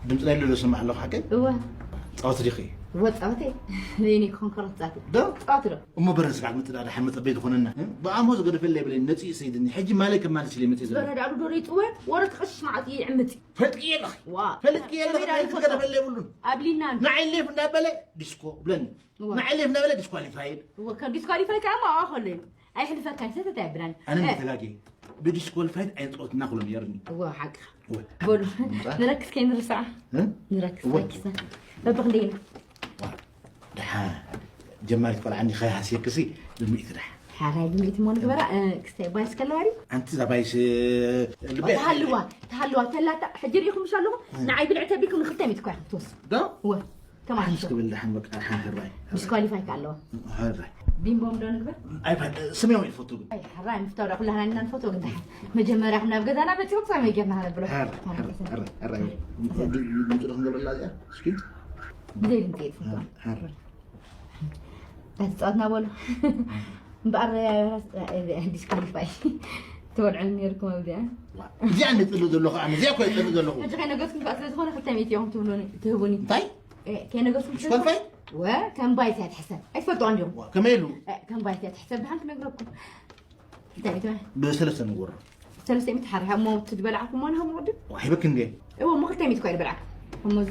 ድምፂ ናይ ሉሉ ዝሰማዕ ኣለኹ ሓቀይ? እወ። ፃወት ዲኺ? እወ ፃወት እየ። ዘይኒ ኮንኮረት ፃወት እየ። ዶ? ፃወት ዶ? እሞ በረ ስጋዕ ምፅዳ ደሓን መፀበይ ዝኾነና። እ? ብኣሞ ዝገደፈለ የብለይ ነፂ ሰይድኒ። ሕጂ ማለይ ከማልስ ኢለ መፂ ዘሎ። በረ ዳሉ ዶ ይፅወ? ወረ ክቐሽሽ መዓት ይዕምፅ። ፈልጥኪ የለኺ። ዋ። ፈልጥኪ የለኺ። ከመይ ዳሉ ናይ ዝገደፈለ የብሉን። ኣብሊና። ንዓይ ሌፍ እንዳበለ ዲስኮ ብለኒ። እወ። ንዓይ ሌፍ እንዳበለ ዲስኳሊፋይድ። እወ፣ ከም ዲስኳሊፋይ ከዓ ማዋ ከሎ እዩ። ኣይሕልፈካን፣ ሰተት ኣይብላን። ኣነ እ። ንተጋጌ ብዲስኳሊፋይድ ኣይንፀወትና ክብሎም ነይርኒ። እወ፣ ሓቅኻ። እወ። በሉ፣ ምፃ። ንረክስ ከይንርስዓ። እ? ንረክስ እወ። ረኪስና። በብኽንደይ ኢና? ዋ፣ ደሓ ጀማሪት ቆልዓ እንዲ ከይሃስየክሲ ብሚእቲ ደሓ። ሓራይ ብሚእቲ ሞ ንግበራ፣ እ፣ ክስታይ ባይስከል ዋሪ? ኣንቲ እዛ ባይስ፣ እ፣ ልበይ ተሃልዋ፣ ተሃልዋ፣ ተላታ፣ ሕጂ ርኢኹም ምሽ ኣለኹም? እ። ንዓይ ብልዕተ ቢልኩም ንክልተ ሚእቲ እኳ ኢኹም ትወስዱ። ዶ? እወ። ከማን ሓሙስ ክብል ደሓን በቃ ደሓን ሕራይ። ዲስኳሊፋይ ከ ኣለዋ። ሕራይ። ቢምቦም ዶ ንግበር? ኣይ፣ ፋ-፣ ስሜው ይፈቱ ግን። ኣይ፣ ሕራይ ምፍታው ዳ ኩላህና ኢና ንፈትዎ ግን ደሓን። መጀመርያ ናብ ገዛና መጺኹም ሳመይ ጌርና ሃለ ብሎ። ሕራይ፣ ሕራይ፣ ሕራይ፣ ሕራይ። ድምፂ ዶ ክንገብረላ እዚኣ? እስኪ። ብዘይ ድምፂ እየ ዝፈትዋ። ሕራይ። ኣይተፃወትና በሉ። እምበኣር ዲስኳሊፋይ ትበልዑ ነይርኩም ኣብዚኣ። እዚኣ እንደ ፅልእ ዘለኹ ኣነ፣ እዚኣ እኮ እየ ፅልእ ዘለኹ። ሕጂ ከይነገርኩም ከዓ ስለ ዝኾነ ክልተ ሚእቲ ኢኹም ትብሉኒ፣ ትህቡኒ። እንታይ? እ፣ ከይነገርኩም ስለ ዝኾነ ዲስኳሊፋይ? ወ፣ ከም ባይስ እያ ትሕሰብ። ኣይትፈልጥዋ እንዲኹም። ዋ፣ ከመይ ኢሉ? እ፣ ከም ባይስ እያ ትሕሰብ፣ ብሓንቲ ክነግረኩም። ክልተ ሚእቲ። ብሰለስተ ንወሮ። ሰለስተ ሚእቲ ሓራ፣ እሞ እቲ ዝበላዕኩም ሞ ንሃብ ቅድም? ዋ፣ ሂበክ እንዴ? እዎ፣ እሞ ክልተ ሚእቲ እኳ እዩ ዝበላዕኩም። እሞ እዚ፣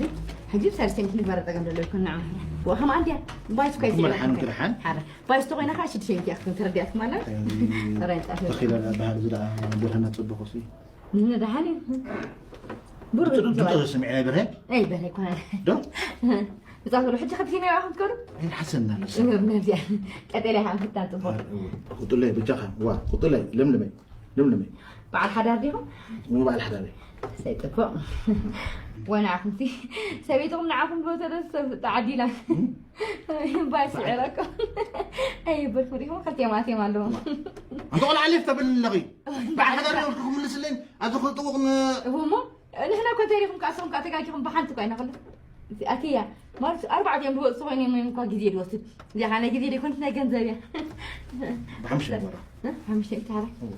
ሕጂ ብሰለስተ ሚእቲ ንግበረ ጸገም ደሎ ይኮን፣ ንዓ። ዋ፣ ከማ እንዲያ፣ ባይስ እኳ እዩ ክመርሓን ዝበላዕኩም። ክርሓን? ሓራ። ባይስ ተኾይና ከዓ ሽዱሽተ ሚእቲ እያ ክትከውን ተረዲኣትኩም ኣላ? ኣይ፣ ተረዲኣት። ተኺለ ባህል ዝደኣ ቦታና ጽቡቕ ሲ። ንደሓን እዩ። ብሩክ ድምፁ፣ ድምፁ ይባል። ሰሚዐ ናይ በርሀ? ኣይ፣ በርሀ ይኮናል። ዶ? ብጻት ብሎ፣ ሕጂ ከብቲ ናይ ኣኹም ትከዱ? ኣይሓሰብና ንሱ። እወ፣ ነዚኣ። ቀጠልያ ከዓ ምፍታን ጽቡቕ። ዋ፣ እወ። ቁጥለይ፣ ብጃኻ፣ ዋ፣ ቁጥለይ፣ ለምለመይ፣ ለምለመይ። በዓል ሓዳር ዲኹም? እወ፣ በዓል ሓዳር እየ። ሰይ፣ ጽቡቕ። ወንዓኹም ሲ፣ ሰበይትኹም ንዓኹም ብወሰደት ሰብ ተዓዲላ። እም? ባይ ስዕረኩም። ኣይብልኩም ዲኹም? ክልቲኦም ኣትዮም ኣለዉ። ኣንተ ቆልዓ ሌፍ ተብል ኣለኺ። በዓል ሓዳር እየ ክምልስለይ፣ ኣብዚ ክጥውቕ ን- እወ፣ እሞ ንሕና እኮ እንተሪኹም ከኣ፣ እሶም ከኣ ተጋጊኹም ብሓንቲ እኮ ኣይናኸሉ። ኣትያ፣ ማለት ኣርባዕቲኦም ዝወጽኡ ኮይኖም እዮም እኳ ግዜ ዝወስድ። እዚኣ ኸኣ ናይ ግዜ ዘይኮነት ናይ ገንዘብ እያ። ብሓሙሽተ ይግበራ። እ? ሓሙሽተ ሚእቲ ሓራ? እወ።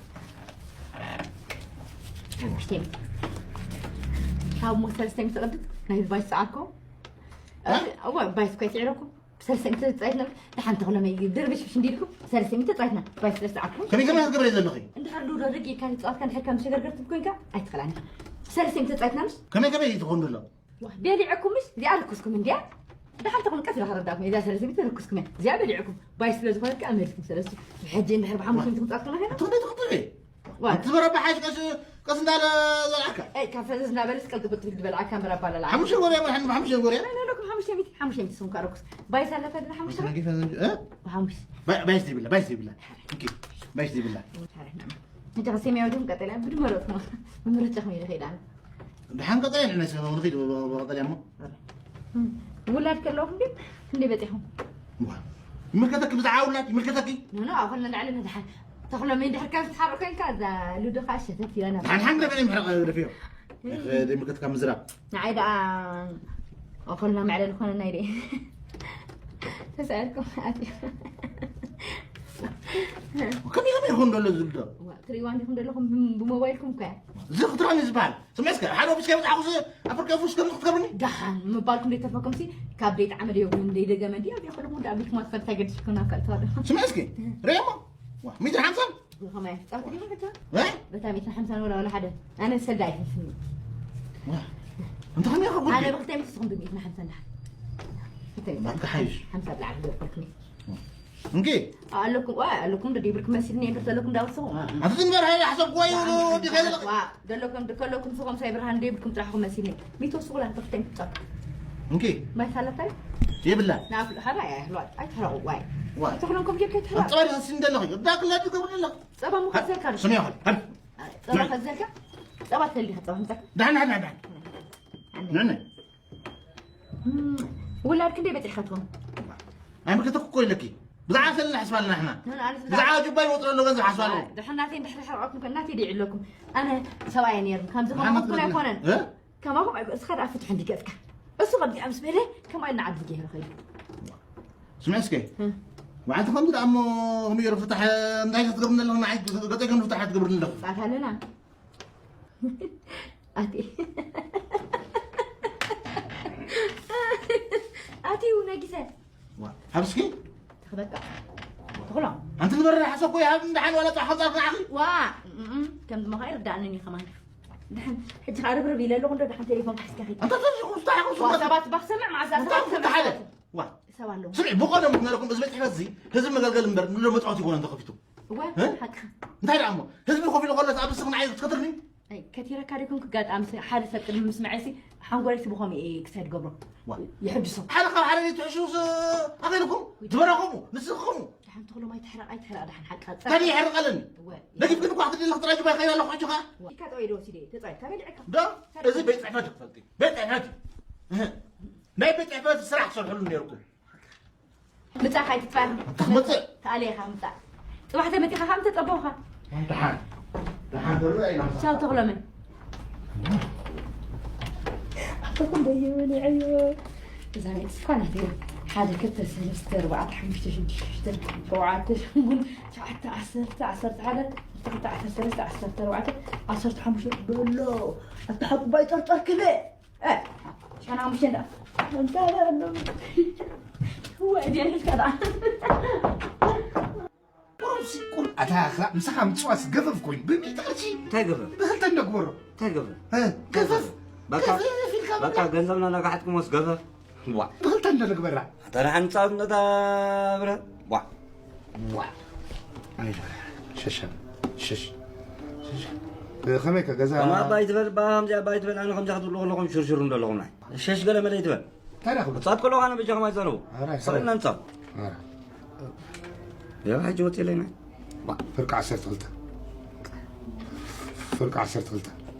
ሓሙሽተ ሚእቲ። ካብ ሞ ሰለስተ ሚእቲ ቅድም ናይ ባይስ ሰዓርኩም? እ? እወ፣ ባይስ እኮ ይስዕረኩም። ሰለስተ ሚእቲ ተጻይትና፣ ደሓን ተኽሎም እዩ። ድርብሽብሽ እንዲልኩም፣ ሰለስተ ሚእቲ ተጻይትና። ባይስ ስለ ሰዓርኩም። ከመይ ከመይ ክትገብሪ ዘለኺ? እንድሕር ዶ ዶ ርቂ ኢልካ ተጻወትካ፣ እንድሕር ከም ሸገርገርት ኮይንካ፣ ኣይትኽእላን ኢኻ። ሰለስተ ሚእቲ ተጻይትና ምሽ? ከመይ ከመይ እዩ ትኾን ዘሎ? ዋ፣ በሊዐኩም ምሽ? እዚኣ ርኩስኩም እንድያ? ደሓን ተኹም ቀስ ኢልካ ረዳእኩም። እዚኣ ሰለስተ ሚእቲ ርኩስኩም እያ። እዚኣ በሊዐኩም። ባይስ ስለ ዝኾነት ከኣ መሊስኩም ሰለስተ። ሕጂ እንድሕር ብሓሙሽተ ሚእቲ ክትጻወት ከለኻ ኢና? ትኽእሊ፣ ትኽእሊ። ዋ። ኣንቲ ዝበረባ ሓሽ ቀስ፣ ቀስ እንዳለ ዘልዓካ። ኤይ፣ ካብ ፈዘዝ እናበለስ ቀልጥፍጥፍ ዝበልዓካ እምበር ኣባላልዓ። ሓሙሽተ ጎርያ፣ ሓን-፣ ሓሙሽተ ጎርያ። ናይ ለኩም ሓሙሽተ ሚእቲ፣ ሓሙሽተ ሚእቲ ስም ካረኩስ። ባይስ ኣለካ ድና ሓሙሽተ? ሓሙሽተ ሚእቲ። እ? ሓሙሽተ። ባይ-፣ ባይስ ዘይብላ፣ ባይስ ዘይብላ። ኦኬ። ባይስ ዘይብላ። እንተ ከሰሚያው ድም ቀጠልያ ብድመረጽ ነው። ምምርጫ ከመይ ይኸይድ ኣነ? ደሓን ቀጠልያ ንሕና ሰማው ንኸይድ ብ-፣ ብ-፣ ቀጠልያ እሞ። ውላድ ከለኹም ግን ክንደይ በጺኹም? ዋ። ይምልከተኪ ብዛዕባ ውላድ ይምልከተኪ። ኖ፣ ኖ፣ ኣብ ኹለን ላዕሊ መድሓን። ተኽሎም እንድሕር ካብ ዝሓርቕ ኮይንካ፣ እዛ ሉዶ ኸኣ ሸተት ኢላና። ሓን ሓን ደፊ ምሕረቕ ደፊዮ። እህ። ደይ ምልከትካ ምዝራብ። ንዓይ ደኣ ኦኸልና መዕለሊ ኾነና ኢለ። ተሳእልኩም ኣትዩ። ከመይ ከመይ ይኾን ዘሎ ዝብሎ? ዋ፣ ትርእይዋ እንዲኹም ዘለኹም ብ-፣ ብሞባይልኩም እኮ እያ። እዚ ክትራን እዩ ዝበሃል። ስምዒ እስከ፣ ሓደ ኦፊስ ከይበጻሕኩስ ኣፍሪካ ኦፊስ ከምዚ ክትገብርኒ? ደሓን ምባልኩም ደይተርፈኩምሲ፣ ካብ ደይጠዓመ ደይብሉ፣ ደይደገመ ድዩ? ኣብ ያኸለኹም ደኣ ቤት ማስፈር እንታይ ገድፍኩም ናብ ካልእ ተዋዶ? ስምዒ እስከ፣ ርእየሞ። ዋ፣ ሚእትን ሓምሳን? ብኸማይ ጻውቲ ዲኹም ሕቶ? እ? በታ ሚእትን ሓምሳን ወላ፣ ወላ ሓደ። ኣነ ሰልዳ ኣይፈልፍኒ። ዋ፣ እንተ ከመይ ይኸውን? ኣነ ብክልተ ሚእቲ ንስኹም ብሚእትን ሓምሳን ደሓን። ክልተ ሚእቲ። ባንክ ሓይሽ። ሓምሳ ብላዕሊ ገበርኩኒ። እንኪ። ኣለኩም፣ ዋ፣ ኣለኩም ዶ ደይብልኩም መሲልኒ፣ እንዶ ዘለኩም ዳውስኹም። ኣቲ ዝንበር ሃይ ሓሰብ ወይ ዋ፣ ዲኸ ዘለኹ። ዋ፣ ደለኩም፣ ደከለኩም ስኹም ሳይ ብርሃን ደይብልኩም ጥራሕኹም መሲልኒ። ሚቶ ስኹላ ብክልተ ሚእቲ ጻውቲ። እንኪ። ማይ ሳላታይ? የብላ። ናፍል ሓራ እያ፣ ህልዋት። ኣይትሕረቑ፣ ዋይ። ዋይ። ኣይትሕረምኩም ጌርካ ኣይትሕረቑ። ኣብ ጸባ ዲኻ ስኒ ዘለኺ? እዳ ክላ ትገብሪ ኣለኺ? ጸባ እሞ ከዘልካ ዶ? ስሚ ይኹን። ሃብ። ጸባ ናይ። ከዘልካ? ጸባ ትደሊ ዲኻ? ጸባ ምጻካ? ዳሕና፣ ዳሕና፣ ዳሕና። ኣነ። ነነ። እም፣ ውላድ ክንደይ በጺሕካትኩም? ኣይምልከተኩ እኮ ኢለኪ። ብዛዕባ ሰለና ሓስባ ኣለና ንሕና። ኖ፣ ኖ፣ ኣነስ ብዛዕባ ብዛዕባ ጁባ ይወጥሮ ኣሎ ገንዘብ ሓስባ ኣለዎ። ድሕር ናተይ እንድሕር ሕርቐኩም ከ ናተይ ዲዒ ኣለኩም። ኣነ ሰብኣየ ነይርኒ። ከምዚ ብሓመት ከማኹም ክትነግረኒ። ኣይኮነን። እ? ከማኹም ኣይኮ-፣ እስኻ ደኣ ፍትሑ እንዲ ገጽካ። እሱ ከምዚኣ ምስ በለ፣ ከምኣ ኢልና ዓዲ ገይሩ ኸይዱ። ስምዒ እስከ። እ። ወዓንቲ ከምዚ ደኣ እሞ፣ ከምኡ ገይሩ ፍታሕ፣ እንታይ ክትገብርኒ ኣለኹ? ንዓይ ገጸይ ከም ፍታሕ ክትገብርኒ ኣለኹ። ጻት ኣለና። ኣቲ። ዋ፣ ሃብስኪ? ተኽበቃ። ተኽሎ። ኣንቲ ዝበረ ሓሰብ እኮ ይሃብ፣ እንድሓን ዋላ ጻሓ ጻፍ ንዓኺ። ዋ፣ እም፣ ከም ዝመኻ ይርዳእኒ እኔ ከማን። ድሓን፣ ሕጂ ኸዓ ርብርብ ኢለ ኣለኹ፣ እንዶ ድሓን ቴሌፎን ካሒስካ ኺድ። ኣንታ ተዝኹ፣ እንታይ ኢኹም ዋ፣ ስምዕቲ? ሰባት ባክ ሰምዕ፣ መዓዛ እንታይ ኢኹም ሰብ ትሓደ? ዋ። ሰብ ኣለዎ። ስምዒ፣ ብቐደም ነይርኩም፣ እዚ ቤት ጽሕፈት እዚ፣ ህዝቢ መገልገሊ እምበር፣ ንሎ መጻወቲ ይኮነ እንተኸፊቱ። እወ፣ እ? ሓቅኻ። እንታይ ደኣ እሞ? ህዝቢ ኮፍ ኢሉ ከሎ፣ ኣብ ንስኽ ንዓይ ክትከትርኒ? ኣይ፣ ከቲረካ ዶ ይኮንኩ? ኣጋጣሚ ሲ፣ ሓደ ሰብ ቅድሚ ምስምዐይሲ፣ ሓንጎለይሲ ብኸምኡ እየ ክሳይ ዝገብሮ። ዋ። ይሕድሶ። ሓደ ካብ ሓደ ዘይትሕሹስ፣ ኣኺልኩም? ወይ ዝበረኹም? ንስኹም? ደሓን ተኽሎም ኣይትሕረቕ፣ ኣይትሕረቕ፣ ደሓን ሓቃ ጸ-፣ ታዲያ ይሕርቕ ኣለኒ? እወ። ነጊፍ ግን እኳ ክትደሊ ክትራጅ ባይ ከይዳ ኣለኹ ሕጂ ኸኣ? እወ። ኢካ ጠወይ ዶ ወሲደ፣ ተጻይ፣ ተበሊዕካ። ዶ? እዚ ቤት ጽሕፈት እዩ ክፈልጥ እዩ። ቤት ጽሕፈት እዩ። እህ። ናይ ቤት ጽሕፈት ስራሕ ትሰርሕሉ ነይርኩም። ምጻእ ካይትጥፋእኒ። ክትመጽእ? ተኣልየ ኢኻ ምጻእ። ጽባሕ ተመጺኻ ከም ተጸበኹኻ። ደሓን። ደሓን ተርእ ኣይና። ቻው ተኽሎመን። ኣቶ ክንደይ በሊዐዮ። እዛ ናይ ጽፍካ ናተይ። ሓደ፣ ክልተ፣ ሰለስተ፣ ኣርባዕተ፣ ሓሙሽተ፣ ሽዱሽተ፣ ሸውዓተ፣ ሸሞንተ፣ ትሽዓተ፣ ዓሰርተ፣ ዓሰርተ ሓደ፣ ዓሰርተ ክልተ፣ ዓሰርተ ሰለስተ፣ ዓሰርተ ኣርባዕተ፣ ዓሰርተ ሓሙሽተ በሎ። ኣታ ሓቁባይ ጠርጠር ክበ። እ፣ ሸና ሓሙሽተ እንዳ። እንታይ ኣሎ? እወ፣ እዚኣ ሒዝካ ደኣ። ቁሩብ ሲ፣ ቁሩብ ኣታ፣ ኣታ፣ ምሳኻ ምጽዋስ ገፈፍ ኮይኑ፣ ብሚእቲ ቅርሺ እንታይ ገፈፍ? ብኽልተ እንደግበሮ። እንታይ ገፈፍ? እ፣ እንታይ ገፈፍ? ገፈፍ? በቃ፣ ገፈፍ ኢልካ በቃ፣ በቃ። ገንዘብና ነጋሕትኩሞስ ገፈፍ። ዋ። ብኽልተ እንደንግበራ። ኣታ ደሓን ጻብነታ ብረ። ዋ። ዋ። ኣይዞ። ሸሸ። ሸሽ። ሸሽ። እ፣ ከመይ ከ ገዛ? ከም ኣባይ ትበል፣ ባ፣ ከምዚ ኣባይ ትበል፣ ኣነ ከምዚ ክትብሉ ከለኹም ሽርሽር እንደለኹም ናይ። ሸሽ ገለ መለ ይትበል። እንታይ ደኣ ክብሉ? ጻት ከለኹ ኣነ በጃኹም ኣይጸንሁ። ኧረ፣ ጸንና ጸንና። ጸንና። ኧረ። ያ ሕጂ ወጽእ ኢለና። ዋ። ፍርቂ ዓሰርተ ክልተ። ፍርቂ ዓሰርተ ክልተ።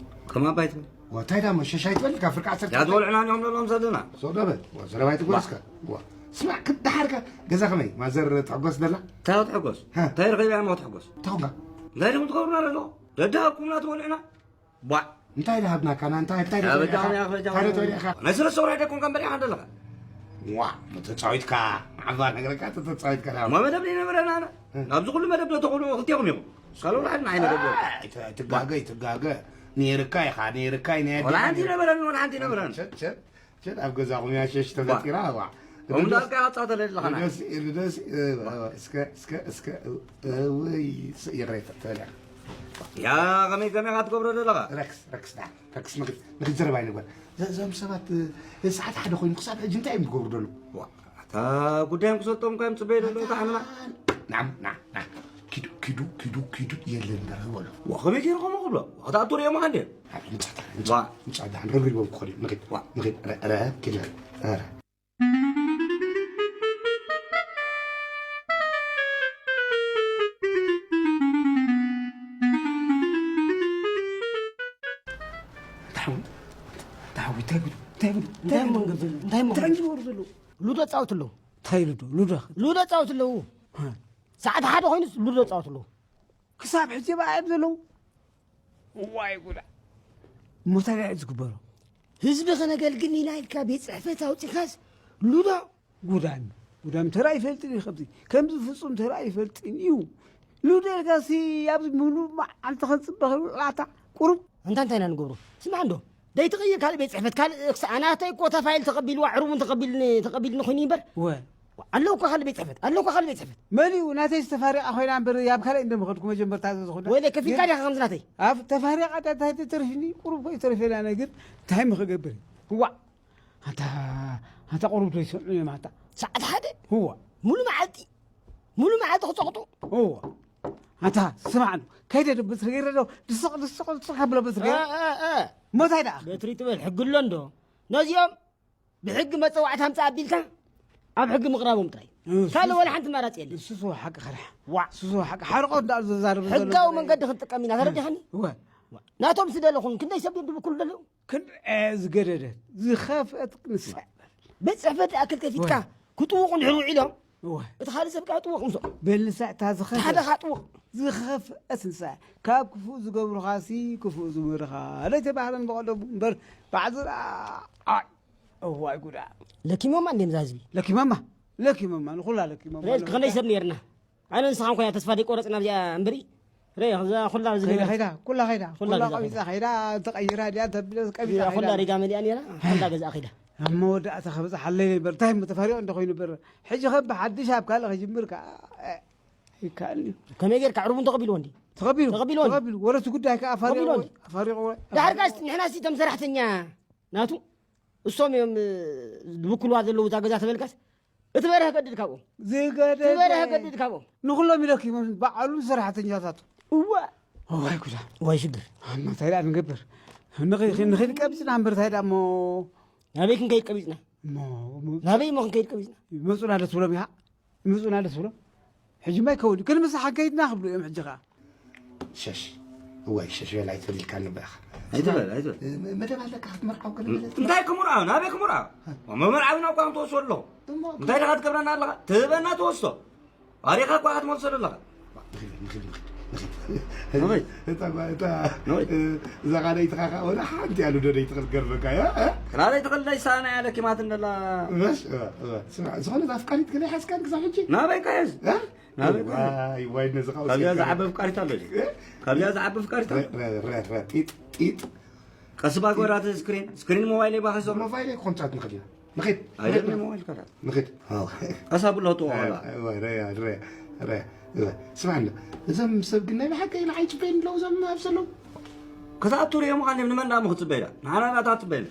ከም ኣባይ ትበል። ዋ፣ እንታይ ደኣ መሸሻ ይትበል ካብ ፍርቂ ዓሰርተ ክልተ? ያ ትበልዑና እዮም ንብሎም ዘለና። ሶ ደበ። ዋ፣ ዘረባ ይትጎርስካ። ዋ። ስማዕ፣ ክደሓርካ ገዛ ከመይ? ማዘር ትሕጎስ ደላ? እንታይ ትሕጎስ? ሃ? እንታይ ረኺባ እሞ ትሕጎስ? እንታይ ኮንካ? እንታይ ደኹም ትገብሩና ዘሎ? ደድሃኩምና ትበልዑና? ቧዕ። እንታይ ደሃብናካና? እንታይ፣ እንታይ ያ፣ ደተበሊዕኻ? በጃኹም፣ ያ፣ በጃኹም። እንታይ ደተበሊዕኻ? ናይ ሰለስተ ወርሒ ደኮንካ በሊዕኻ ዘለኻ። ዋ፣ ተጻዊትካ፣ ዓባ ነገርካ ተጻዊትካ ዳ። እሞ መደብ ዘይነበረና ኣነ። እ። ኣብዚ ኩሉ መደብ ዶ ተኾኑ ክልቴኹም ኢኹም? ካልእ ወላ ሓንቲ ንዓይ መደብ የለን። ኣይ፣ ት-፣ ትጋገ፣ ትጋገ። ነይርካ ኢኻ፣ ነይርካ፣ ናይ ወላ ሓንቲ ኣዴና። ነበረን፣ ወላ ሓንቲ ነበረን። ሸት፣ ሸት፣ ሸት፣ ኣብ ገዛኹም እያ ሸሽ ዋ። ተፈጢራ፣ ዋ። እሞ ደስ-፣ እንዳልካ ኣጻተለ ኣለኻ ና። ደስ፣ ደስ፣ እ፣ እስከ፣ እስከ፣ እስከ፣ እ፣ ወይ፣ ስ-፣ ይቕሬታ፣ ተበሊዕካ። ያ፣ ከመይ፣ ከመይ ኢኻ ትገብሮ ዘለኻ? ረክስ፣ ረክስ፣ ዳ፣ ረክስ፣ ንኽድ-፣ ንኽትዘረብ ኣይንግበር። ዘ-፣ እዞም ሰባት፣ እ፣ ሰዓት ሓደ ኮይኑ ክሳብ ሕጂ እንታይ እዮም ዝገብሩ ዘለዉ? ዋ፣ ኣታ ጉዳዮም ክሰጦም እኳ እዮም ጽበዩ ዘለዉ፣ እታ ሓምና። ናም፣ ና፣ ና። ኪዱ፣ ኪዱ፣ ኪዱ፣ ኪዱ፣ የለን እምበር በሎ። ዋ፣ ከመይ ገይሩ ከምኡ ክብሎ? ዋ፣ ክትኣቱ ርእዮምኻ እንድዮም። ኣይ፣ ምጻእ፣ ምጻእ፣ ዋ። ምጻእ፣ ዳሕን ረብሪቦም ክኸዱ እዮም። ንኽድ፣ ዋ። ንኽድ፣ ረ-፣ ረ-፣ ኪድ፣ ረ-፣ ረ-፣ እንታይ ሓዊ? እንታይ ሓዊ? እንታይ ጉድ? እንታይ ጉድ? እንታይ እንታይ መንገድ ዘሎ? እንታይ መንገድ? እንታይ ዝገብሩ ዘለዉ? ሉዶ ጻወቱ ኣለዉ። እንታይ ሉዶ? ሉዶ? ሉዶ ጻወቱ ኣለዉ። ሃ። ሰዓት ሓደ ኮይኑስ ሉዶ ጻወቱ ኣለዉ። ክሳብ ሕጂ በኣ እዮም ዘለዉ። ዋይ ጉዳ። እሞ ታዲያ እዩ ዝግበሮ? ህዝቢ ከነገልግል ኢና ኢልካ ቤት ጽሕፈት ኣውጺኻስ ሉዶ? ጉዳም፣ ጉዳም ተራ ይፈልጥን እዩ። ከምዚ፣ ከምዚ ፍጹም ተራ ይፈልጥን እዩ። ሉዶ ኢልካሲ ኣብዚ ምሉእ መዓልቲ ከንጽበ ከይውዕል ኣታ ቁሩብ። ኣንታ እንታይ ኢና ንገብሮ? ስማዕ እንዶ፣ ደይትቕይር ካልእ ቤት ጽሕፈት፣ ካልእ ክሳ-፣ ናተይ እኮ እታ ፋይል ተቐቢልዋ፣ ዕሩብ እውን ተቐቢልኒ፣ ተቐቢልኒ ኮይኑ እምበር። ወ። ኣለዉ እኮ ካልእ ቤት ጽሕፈት፣ ኣለዉ እኮ ካልእ ቤት ጽሕፈት። መሊኡ ናተይ ዝተፋሪቓ ኮይና እምበር፣ ኣብ ካልእ እንደ ምኸድኩ መጀመርታ ዝኹነ። ወይለ፣ ከፊልካ ግን ዲኻ ከምዚ ናተይ? ኣብ ተፋሪቓ እንታይ ተተርፊኒ? ቁሩብ እኮ ይተርፌላ ነገር፣ እንታይ ምኽገብር? ዋእ! ኣንታ፣ ኣንታ ቁሩብ ዶ ይሰምዑ እዮም ኣንታ? ሰዓት ሓደ? እዋ። ሙሉ መዓልቲ? ሙሉ መዓልቲ ክጸቕጡ? እዋ። ኣንታ ስማዕ፣ ከይደ ዶ በትሪ ገይረ ዶ ድስቕ፣ ድስቕ፣ ድስቕ ከብሎ በትሪ ገይረ? እ፣ እ፣ እ። እሞ እንታይ ደኣ? በትሪ ትበል፣ ሕጊ ኣሎ እንዶ? ነዚኦም ብሕጊ መጸዋዕታ ኣምጽእ ኣቢልካ ኣብ ሕጊ ምቕራቦም ጥራይ። እሱ ካልእ ወላ ሓንቲ ኣማራጺ የለን። እሱ ስዋ ሓቂ ኸርሕ። ዋዕ። እሱ ስዋ ሓቂ ሓርቆት እንዳሉ ዘዛርብ ዘሎ ሕጋዊ ነገር መንገዲ እዩ። ክንጥቀም ኢና፣ ተረዲኻኒ? እወ። ናቶም ስደለኹም ክንደይ ሰብ ድብኩሉ ዘለዉ? ክንደይ ዝገደደት፣ ዝኸፍአት ንሳ። ቤት ጽሕፈት ይኣክል ከፊትካ ወይ። ክጥውቑ እንድሕር ውዒሎም፣ ወይ። እቲ ካልእ ሰብ ከኣ ጥውቕ ምስኦም። በል ንሳ እታ ዝኸፍአት፣ ሓደ ከኣ ጥውቕ። ዝኸፍአት ንሳ። ካብ ክፉእ ዝገብሩኻሲ ክፉእ ዝምህርኻ። ለይተባህለን ብቐደሙ እምበር፣ ባዕዚ ደኣ፣ ኣይ፣ እዋይ ጉዳ። ለኪሞማ እንድዮም እዛ ህዝቢ። ለኪሞማ፣ ለኪሞማ፣ ንኹላ ለኪሞማ። ሬስ ክንደይ ሰብ ነይርና? ኣነ ንስኻን ኮይና ተስፋ ዘይቆረጽና ኣብዚኣ እምበሪ። ሬ፣ እዛ ኩላ ኣብዚ ከይዳ፣ ነበረት። ከይዳ፣ ኩላ ከይዳ፣ ኩላ ኩላ ገዛ ቆቢጻ ከይዳ። ከይዳ፣ ተቐይራ ድያ፣ ተብለ፣ ቀቢጻ እዚኣ ኩላ ከይዳ። ሪጋ መሊኣ ነይራ፣ ኩላ ገዛ ከይዳ። ኣብ መወዳእታ ከብፅሓለይ ነበር። እንታይ እሞ ተፋሪቑ እንደ ኮይኑ በር። ሕጂ ከ ብሓድሽ ኣብ ካልእ ክጅምር ከኣ፣ እ፣ ይከኣልኒ። ከመይ ጌርካ ዕርቡ እንተቐቢልዎ እንዲ? ተቐቢሉ፣ ተቐቢልዎ እንዲ? ተቐቢሉ። ወረቲ ጉዳይ ከኣ ኣፋሪቑዎ፣ ተቐቢልዎ እንዲ? ኣፋሪቑዎ። ዳሕር ከኣስ ንሕና ሲ እቶም ሰራሕተኛ ናቱ እሶም እዮም፣ እ፣ ዝብክልዋ ዘለዉ እዛ ገዛ ተበልካስ፣ እቲ በርሀ ገድድ ካብኦም። ዝገደደ። እቲ በርሀ ገድድ ካብኦም። ንኹሎም ኢለኪ፣ ባዕሉ ሰራሕተኛታቱ። እዋ። እዋይ ጉዳ። እዋይ ሽግር። ኣማ እንታይ ደኣ ንገብር? ንኺ-፣ ንኺድ ቀቢጽና እምበር እንታይ ደኣ እሞ? ናበይ ክንከይድ ቀቢጽና? እሞ፣ እሞ ናበይ እሞ ክንከይድ ቀቢጽና? ይመጹና ዶ ትብሎም ኢኻ? ይመጹና ዶ ትብሎም? ሕጂ ማይ ከውዲ። ክንምሳሕ ከይድና ክብሉ እዮም ሕጂ ኸኣ። ሸሽ። እዋይ ሸሽ በል ኣይትበል ኢልካ ነበር ኢኻ። ኣይትበል፣ ኣይትበል። እ፣ መደብ ኣለካ ክትመርዓው ገለ መለ እንታይ ክምርዓው? ናበይ ክምርዓው? መመርዓዊና እኳ ንትወስዶ ኣለኹ። እሞ እንታይ ደኻ ትገብረና ኣለኻ? ትህበና ትወስዶ። ኣሪኻ እኳ ክትመልሶ ዘለኻ። ንኺድ፣ ንኺድ፣ ንኺድ፣ ንኺድ። ንኺድ። እታ፣ እታ፣ ንኺድ። እ፣ እዛ ካልኣይትኻ ኸኣ ወላ ሓንቲ ኣሉ ዶ ደይትኽእል ገርበካ እያ፣ እ? ካልኣይትኽእል ደይሳና እያ ለኪማት እንደላ። እወ፣ እወ፣ እወ። ስማዕ፣ ዝኾነት ኣፍቃሪት ገለ ሓዝካን ክሳብ ሕጂ? ናበይ ከ ሕዝ? እ? ናበይ ከ ሕዝ? ዋይ፣ ዋይ፣ ነዚ ኻብ ካብዚኣ ዝዓቢ ኣፍቃሪት ኣሎ ድዩ? እ? ካብዚኣ ዝዓቢ ኣፍቃሪት ኣሎ? ረ፣ ረ፣ ረ፣ ረ፣ ጢጥ፣ ጢጥ። ቀስ ባጎራት ስክሪን፣ ስክሪን ሞባይል ይባኸሶ። ሞባይል ኮንትራት ንኽእል ኢና። ንኺድ። ኣይደለም ሞባይል ካላት። ንኺድ። ኣዎ። ቀስ ኣብሎ ጥዋ ዋላ። ኣይ፣ ረያ፣ ረያ፣ ረያ፣ ረያ። ስማዕና፣ እዞም ሰብ ግን ናይ ብሓቂ ንዓይ ጽበይኒ ኣለዉ፣ እዞም ኣብ ዘለዉ። ክትኣቱ ርእዮም ኻን ንመን ደኣ ምኽጽበይ ደኣ? ንዓና ደኣ ትጽበይና።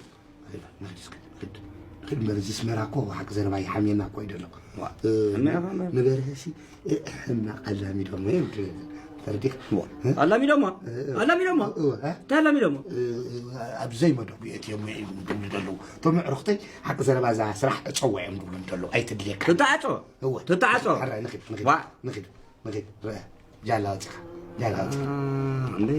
ንኺድ፣ ንኺድ እስከ፣ ንኺድ። ንኺድ እምበር፣ እዚ ኣስመራ እኮ ብሓቂ ዘረባ ይሓምየና እኮ እዩ ዘሎ። ዋ፣ እ፣ ሕመያ ኸ እምበር። ንበርሀሲ፣ እ፣ ሕማቕ ኣላሚዶሞ እዮም ትብል። ተረዲእካ? ዋ፣ እ? ኣላሚዶሞ? እ፣ እ። ኣላሚዶሞ? እወ፣ እ? እንታይ ኣላሚዶሞ? እ፣ እ፣ ኣብ ዘይመደቡ የእትዮሞ እዮም ዝብሉ ዘለዉ። እቶም ኣዕሩኽተይ ሓቂ ዘረባ እዛ ስራሕ ዕጸዋ እዮም ዝብሉ ዘለዉ። ኣይተድልየካ። ትተዓጾ? እወ። ትተዓጾ? ሕራይ ንኺድ፣ ንኺድ፣ ዋ። ንኺድ፣ ንኺድ። ርአ። ጃላ ኣውጺኻ። ጃላ ኣውጺኻ። አ፣ እንዴ፣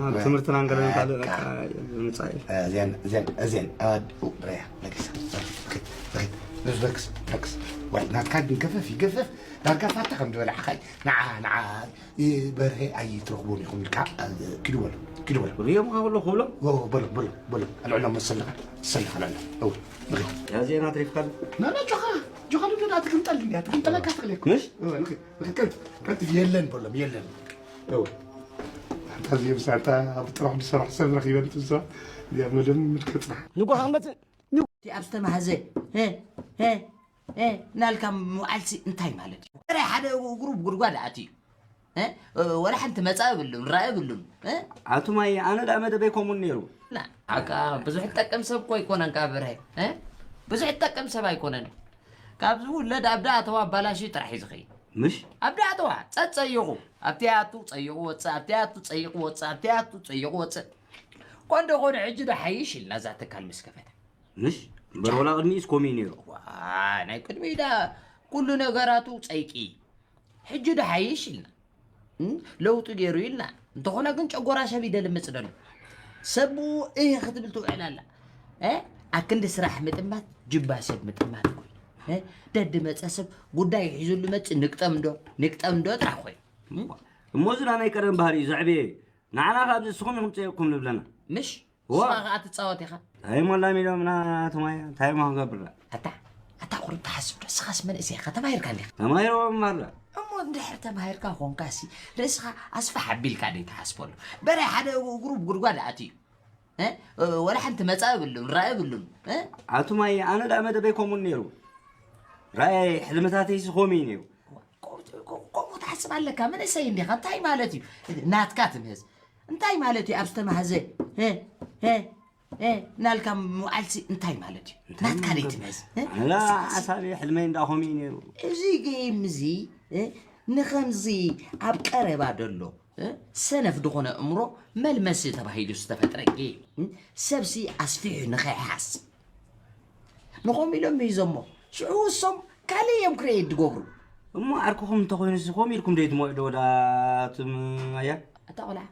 ኣብ ትምህርትና እንገለን ካልእ በቃ። በቃ፣ ምጻእ። እ፣ እዚኣን፣ እዚኣን፣ እዚኣን። አ፣ ኡ፣ ርአ። ለግሳ። ንኺድ፣ ንኺድ። ንስ ለግስ፣ ለግስ። ዋይ፣ ናትካ ግን ገፈፍ ይገፈፍ። ዳርጋ ፋታ ከም ዝበላዕኻ እዩ። ንዓ፣ ንዓ፣ እ፣ በርሄ ኣይትረኽቡን ኢኹም ኢልካ፣ እ፣ ኪዱ በሎ፣ ኪዱ በሎ። ሪኦም ከብሎ ክብሎ? ዎ፣ በሎ፣ በሎ፣ በሎ። ኣልዕሎም መሰልኻ፣ መሰልኻ ኣልዕሎም። እው፣ ንኺድ። ያዜና ትሪፍካል? ና፣ ና፣ ጆኻ፣ ጆኻ፣ ዶ፣ ዶ፣ ትግምጠል እንዲያ፣ ትግምጠለካ ትኽእል እኮ። ምሽ? እው፣ ንኺድ፣ ንኺድ፣ ቀልጥ፣ ቀልጥ፣ የለን በሎም፣ የለን። እው። ኣንታ እዚኦም ሳታ ኣብ ጥራሕ ዝሰርሕ ሰብ ረኺበን ትንሳ፣ እዚኣ መደም ምድከጽና። ንጎ ክንመጽእ እቲ ኣብ ዝተማህዘ፣ ሄ፣ ሄ፣ ሄ፣ እናልካ ምውዓልሲ እንታይ ማለት እዩ? ጥራይ ሓደ እግሩ ጉድጓድ ኣትዩ። እ? ወላ ሓንቲ መጻኢ የብሉን፣ ራኢ የብሉን። እ? ኣቱማይ፣ ኣነ ደኣ መደበይ ከምኡ ነይሩ። ና፣ ኣካ ብዙሕ ትጠቅም ሰብ እኮ ኣይኮነን፣ ካብ ብርሀ። እ? ብዙሕ ትጠቅም ሰብ ኣይኮነን። ካብ ዝውለድ ኣብ ደኣ ኣተዋ ኣባላሽዩ ጥራሕ እዩ ዝኸይድ። ምሽ? ኣብ ደኣ ኣተዋ፣ ጸጸይቑ። ኣብቲ ኣቱ ጸይቑ ወጽእ፣ ኣብቲ ኣቱ ጸይቑ ወጽእ፣ ኣብቲ ኣቱ ጸይቑ ወጽእ። ኮን ዶ ኮን ሕጂ ዶ ሓይሽ ኢልና እዛ ትካል ምስ ከፈተ። ምሽ? እምበር ወላ ቅድሚኡስ ከምኡ እዩ ነይሩ። ዋ፣ ናይ ቅድሚኡ ዳ ኩሉ ነገራቱ ጸይቂ። ሕጂ ዶ ሓይሽ ኢልና። እም፣ ለውጢ ገይሩ ኢልና። እንተኾነ ግን ጨጎራ ሰብ ይደልምጽ ደሎ። ሰብ ብኡ እህ ክትብል ትውዕል ኣላ። እ? ኣክንዲ ስራሕ ምጥማት፣ ጅባ ሰብ ምጥማት እኮ እዩ። እ? ደድ መጸ ሰብ ጉዳይ ሒዙሉ መጽእ ንግጠም ዶ፣ ንግጠም ዶ ጥራሕ እኮ እዩ። እም? እሞ እዚ ዳ ናይ ቀደም ባህሪ እዩ ዘዕበየ። ንዓና ካብ ንስኹም ኢኹም ጸይቕኩም ንብለና። ምሽ? ዋ። ንስኻ ኸኣ ትጻወት ኢኻ። እንታይ እሞ ኣላሚዶምና ትማያ? እንታይ እሞ ክንገብር? ኣታ፣ ኣታ ቁሩብ ትሓስብ ዶ? ንስኻስ መንእሰይ ኢኻ፣ ተማሂርካ እንዲኻ። ተማሂሮም እምበር። እሞ እንድሕር ተማሂርካ ኾንካሲ፣ ርእስኻ ኣስፍሕ ኣቢልካ ደይ ትሓስበሉ። በረ ሓደ እግሩ ብጉድጓድ ኣትዩ። እ? ወላ ሓንቲ መጻኢ የብሉን፣ ራኢ የብሉን። እ? ኣቱማይ፣ ኣነ ደኣ መደበይ ከምኡ ነይሩ። ራእይ ሕልምታተይሲ ከምኡ እዩ ነይሩ። ከምኡ ትሓስብ ኣለካ፣ መንእሰይ እንዲኻ፣ እንታይ ማለት እዩ? ናትካ ትምህዝ። እንታይ ማለት እዩ ኣብ ዝተማህዘ? ሄ፣ ሄ፣ ሄ፣ እናልካ ምውዓልሲ እንታይ ማለት እዩ? እንታይ ናትካ ማለት ደይ ትምህዝ? እ? ኣላ ሓሳበይ ሕልመይ እንዳ ከምኡ እዩ ነይሩ። እዚ ጌም እዚ፣ እ፣ ንኸምዚ ኣብ ቀረባ ደሎ፣ እ፣ ሰነፍ ዝኾነ እምሮ መልመሲ ተባሂሉ ዝተፈጥረ ጌም፣ እ፣ ሰብሲ ኣስፊሑ ንኸይሓስብ። ንኸምኡ ኢሎም ምሂዞሞ። ሽዑ እሶም ካልእ እዮም ክሬት ዝገብሩ። እሞ ዓርክኹም እንተኾይኑስ ከምኡ ኢልኩም ደይ ትሞዩ ዶ ወዳ ትም ኣያ? ኣታ ቆልዓ፣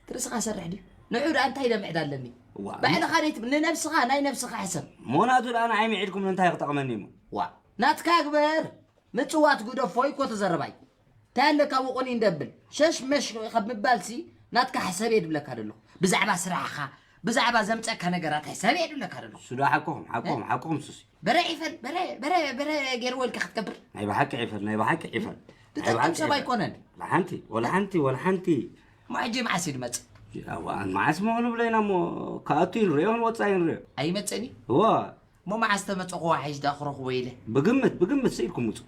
እቲ ርእስኻ ሰርሕ ድዩ? ንዑ ደኣ እንታይ ደምዕድ ኣለኒ? ዋ፣ ባዕልኻ ደይ ትም-፣ ንነብስኻ፣ ናይ ነብስኻ ሕሰብ። ሞናቱ ደኣ ንዓይ ምዒድኩም እንታይ ክጠቕመኒ እሞ? ዋ፣ ናትካ ግበር። ምጽዋት ግደፎ እኮ ተዘረባይ። እንታይ ኣለካ ውቑኒ እንደብል? ሸሽ መሽ ካብ ምባልሲ ናትካ ሕሰብ እየ ድብለካ ዘለኹ። ብዛዕባ ስራሕኻ፣ ብዛዕባ ዘምጸካ ነገራት ሕሰብ እየ ድብለካ ዘለኹ። ሱዳ ሓቅኹም፣ ሓቅኹም፣ እ? ሓቅኹም ሱሲ። በረ ዒፈል፣ በረ፣ በረ፣ በረ ገይርዎ ኢልካ ክትገብር። ናይ ብሓቂ ዒፈል፣ ናይ ብሓቂ ዒፈል። ናይ ትጠቅም ብሓቂ ሰብ ዒፈል። ኣይኮነን። ወላ ሓንቲ፣ ወላ ሓንቲ፣ ወላ ሓንቲ። እሞ ሕጂ መዓስ እዩ ድመጽእ? ኣዋ፣ መዓስ ምዃኑ ብለይና እሞ፣ ክኣቱ እዩ ንሪኦ፣ ክንወጽእ እዩ ንሪኦ። ኣይመጽእን እዩ? እዋ። እሞ መዓስ ተመጸኹ ዋሒሽ ደኣ ክረኽቦ ኢለ? ብግምት ብግምት ስኢልኩም ውፁ።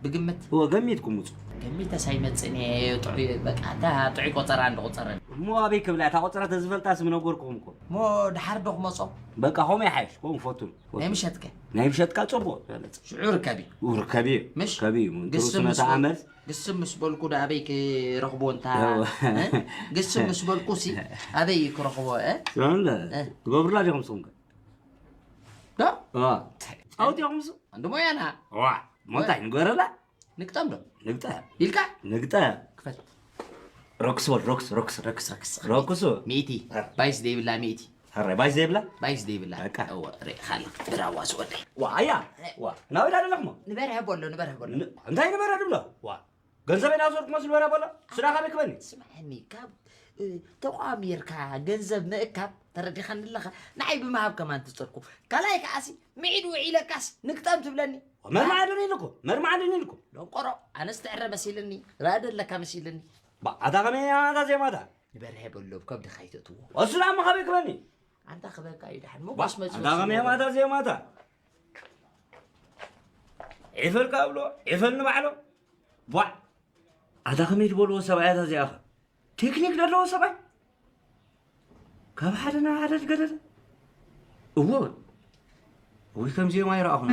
ብግምት እወ፣ ገሚትኩም ውፁ። ገሚተስ ኣይመጽእን እየ። ጥዑይ በቃ፣ እታ ጥዑይ ቆጸራ እንድቑጸረኒ። እሞ ኣበይ ክብላ፣ እታ ቆፀራ ተዝፈልጣ ስም ነገርኩኹም እኮ። እሞ ድሓር ዶ ክመጾ? በቃ፣ ከምኡ ይሓይሽ፣ ከምኡ ፈቱን። ናይ ምሸትከ? ናይ ምሸትካ ፅቡቕ ዝበለፅ። ሽዑ ርከቢ። ርከቢ። ምሽ? ከቢ። ግስም ትሩስነታ ምስ በል- ኣመልስ። ግስም ምስ በልኩ ዶ ኣበይ ክረኽቦ እንታ? እወ። እ? ግስም ምስ በልኩ ሲ ኣበይ ክረኽቦ? እ? ስለምንለ እ። ትገብሩላ ዲኹም ስኹም ከ? ዶ? እዋ። ፃውት ኢኹም ሱ? እንድሞ ያና ዋ። ሞንታይ ንገረላ? ንግጠም ዶ? ንግጠ። ኢልካ? ንግጠ። ክፈት። ሮክስ በል፣ ሮክስ፣ ሮክስ፣ ሮክስ። ሮክስ። ሮክሱ። ሚእቲ። ባይስ ደይብላ ሚእቲ። ሕራይ፣ ባይስ ዘይብላ? ባይስ ደይብላ። በቃ። እወ፣ ርኢኻ ኣለኻ። ብራዋ ዝወደይ። ዋ፣ ኣያ። ዋ፣ ናበይ ዳ ደለኽሞ? ንበርሀ በሎ፣ ንበርሀ በሎ። ን-፣ እንታይ ንበርሀ ድብሎ? ዋ፣ ገንዘበይ ናዝወርኩ መስሉ በርሀ በሎ። ስራ ካበይ ክበኒ? ስምዐኒ፣ ካብ እ፣ ተቋሚርካ ገንዘብ ምእካብ ተረዲኻኒ ኣለኻ። ንዓይ ብምሃብ ከማን ትጸርኩ። ካልኣይ ከዓሲ፣ ምዒድ ውዒለካስ ንግጠም ትብለኒ። መርማዕድን ኢልኩ፣ መርማዕድን ኢልኩ። ደንቆሮ፣ ኣነስ ትዕረ መሲልኒ፣ ራእደ ኣለካ መሲልኒ። ባ፣ ኣታ ከመይ ኣታ ዜማታ? ንበርሀ በሎ፣ ከብድኻ ኣይተእትዎ። እሱ ዳሞ ካበይ ክበኒ? ኣንታ ክበካ እዩ ደሓን። ባ፣ ሞጎስ መጽኡ ኣታ ከመይ ኣታ ዜማታ? ዒፈልካ ብሎ፣ ዒፈል ንባዕሎ። ቧዕ! ኣታ ከመይ ዝበልዎ ሰብኣይ ኣታ እዚኣኸ? ቴክኒክ ዘለዎ ሰብኣይ? ካብ ሓደ ናብ ሓደ ዝገደደ? እዎ። ወይ ከምዚኦም ኣይረኣኹና።